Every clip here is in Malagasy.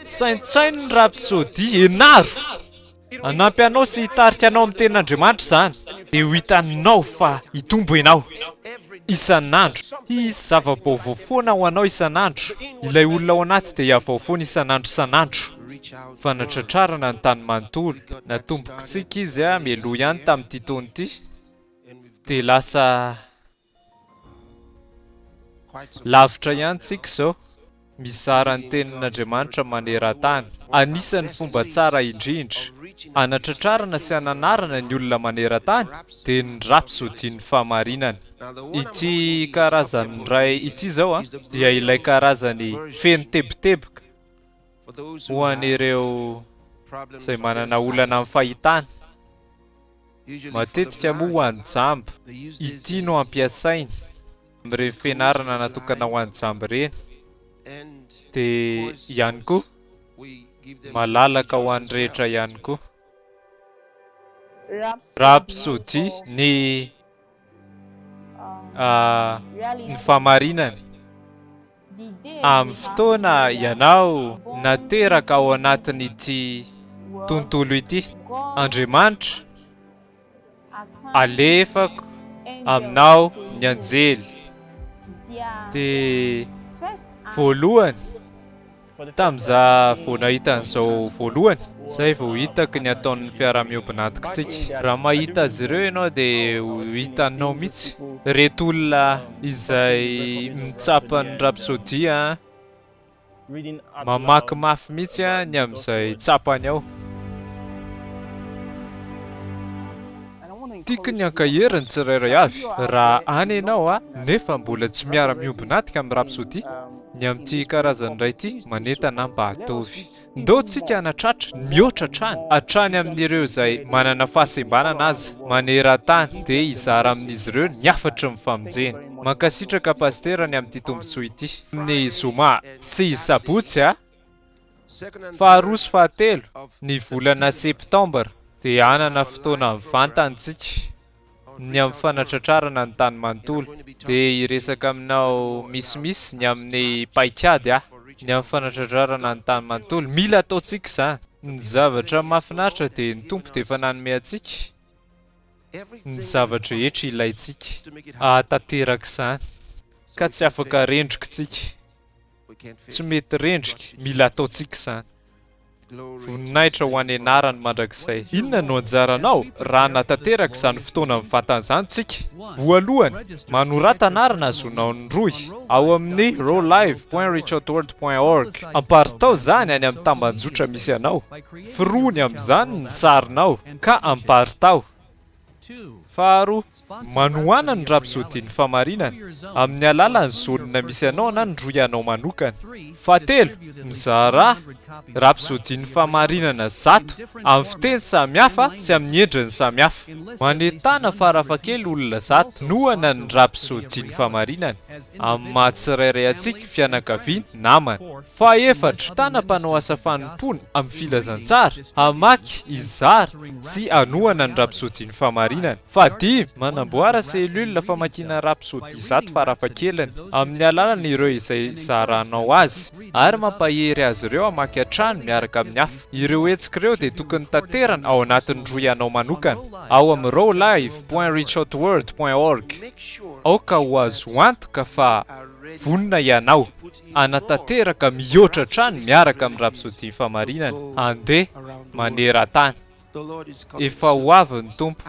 Saintsaino ny Rapsodie, ianaro! Hanampy anao sy hitarika anao amin'ny Tenin'Andriamanitra izany, dia ho hitanao fa hitombo ianao isan'andro. Hisy zava-baovao foana ho anao isan'andro. Ilay olona ao anaty dia hihavao foana isan'andro isan'andro. Fanatratrarana ny tany manontolo. Natombokitsika izy mialoha ihany tamin'ity taona ity, dia lasa. Lavitra ihany tsika izao, mizara ny tenin'Andriamanitra maneran-tany. Anisan'ny fomba tsara indrindra hanatratrarana sy hananarana ny olona maneran-tany dia ny rapsodian'ny fahamarinana. Ity karazany iray ity izao dia ilay karazany feno tebiteboka ho an'ireo izay manana olana amin'ny fahitana. Matetika moa ho an'ny jamba, ity no ampiasainy amin'ireny fianarana natokana ho an'ny jamba ireny, dia ihany koa malalaka ho an'ny rehetra ihany koa. Rhapsody ny ny fahamarinany. Amin'ny fotoana ianao nateraka ao anatin'ity tontolo ity, Andriamanitra, alefako aminao ny anjely. Dia voalohany, Tamin'izaho vao nahita an'izao voalohany, izay vao hitako ny ataon'ny fiaraha-miombon'antokontsika. Raha mahita azy ireo ianao dia ho hitanao mihitsy ireto olona izay mitsapa ny Rhapsody mamaky mafy mihitsy ny amin'izay tsapany ao. Tiako ny hankahery ny tsirairay avy. Raha any ianao nefa mbola tsy miara-miombon'antoka amin'ny Rhapsody, Ny amin'ity karazany iray ity, manentana mba ataovy. Ndao tsika hanatratra ny mihoatra hatrany, hatrany amin'ireo izay manana fahasembanana aza, maneran-tany, dia hizara amin'izy ireo ny hafatry ny famonjena. Mankasitraka Pasitera ny amin'ity tombontsoa ity. Amin'ny zoma sy sabotsy a! Faharoa sy fahatelo, ny volana septambra, dia hanana fotoana mivantana tsika. ny amin'ny fanatratrarana ny tany manontolo. Dia hiresaka aminao misimisy ny amin'ny paikady aho, ny amin'ny fanatratrarana ny tany manontolo. Mila ataontsika izany. Ny zavatra mahafinaritra dia ny Tompo dia efa nanome antsika ny zava-drehetra ilaintsika hahatanteraka izany, ka tsy afaka rendrika isika. Tsy mety rendrika, mila ataontsika izany. Voninahitra ho an'ny anarany mandrakizay. Inona no anjaranao raha hanatanteraka izany fotoana mivantana izany tsika? Voalohany, manorata anarana ahazoanao ny rohy ao amin'ny rolive point reachoutworld point org. Amparitao izany any amin'ny tambanjotra misy anao. Forony amin'izany ny sarinao ka amparitao. Faharoa, manohana ny Rapsodin'ny Fahamarinana, amin'ny alalan'ny zone misy anao na ny rohy anao manokana. Fahatelo, mizarà Rapsodin'ny Fahamarinana zato amin'ny fiteny samihafa sy amin'ny endriny samihafa. Manentàna farafakely olona zato hanohana ny Rapsodin'ny Fahamarinana, amin'ny maha tsirairay antsika, fianakaviana, namana. Fahefatra, tana mpanao asa fanompoana amin'ny filazantsara, hamaky, hizara, sy hanohana ny Rapsodin'ny Fahamarinana. Fahadimy, manamboara cellule famakiana Rapsodie zato farafahakeliny, amin'ny alalan'ireo izay zaranao azy, ary mampahery azy ireo hamaky hatrany miaraka amin'ny hafa. Ireo hetsika ireo dia tokony tanterana ao anatin'ny rohy anao manokana, ao amin'ny rowlive point reachoutworld point org. Aoka ho azo antoka fa vonona ianao. hanatanteraka mihoatra hatrany miaraka amin'ny Rapsodie Fahamarinana handeha maneran-tany. Efa ho avy ny Tompo,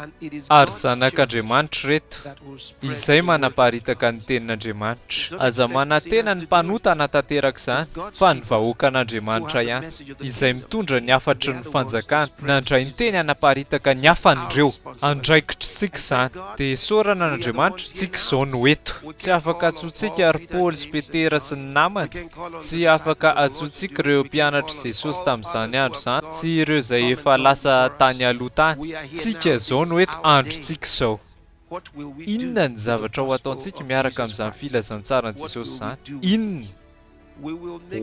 ary zanak'Andriamanitra ireto, izay manaparitaka ny Tenin'Andriamanitra. Aza manantena ny mpanota hanatanteraka izany, fa ny vahoakan'Andriamanitra ihany, izay mitondra ny hafatry ny Fanjakana, nandray ny Teny hanaparitaka ny hafan'ireo. Andraikitritsika izany. Dia isaorana an'Andriamanitra, tsika izao no eto. Tsy afaka antsointsika ry Paoly sy Petera sy ny namany. Tsy afaka antsointsika ireo mpianatr'i Jesosy tamin'izany andro izany sy ireo izay efa lasa tany aloha tany. Tsika izao no eto, androntsika izao. Inona ny zavatra ho ataontsika miaraka amin'izany filazantsaran'i Jesosy izany? Inona?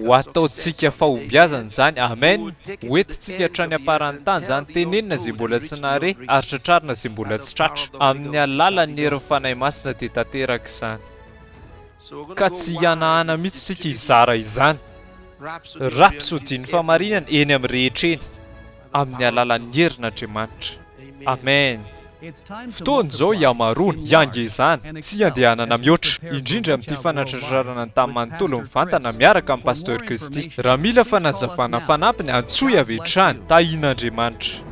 Ho ataontsika fahombiazana izany, amen, ho entintsika hatrany am-paran'ny tany izany, tenenina izay mbola tsy nahare ary tratrarina izay mbola tsy tratra. Amin'ny alalan'ny herin'ny Fanahy Masina dia tanteraka izany. Ka tsy hihanahana mihitsy isika hizara izany. Rapsodin'ny fahamarinana eny amin'ny rehetra eny, amin'ny alalan'ny herin'Andriamanitra. Amen. Fotoana izao hihamaroana, hihangezana, sy hiandehanana mihoatra, indrindra amin'ity fanatratrarana ny tany manontolo mivantana miaraka amin'i Pasteur Kristy. Raha mila fanazavana fanampiny, antsoy avy hatrany. Tahian'Andriamanitra.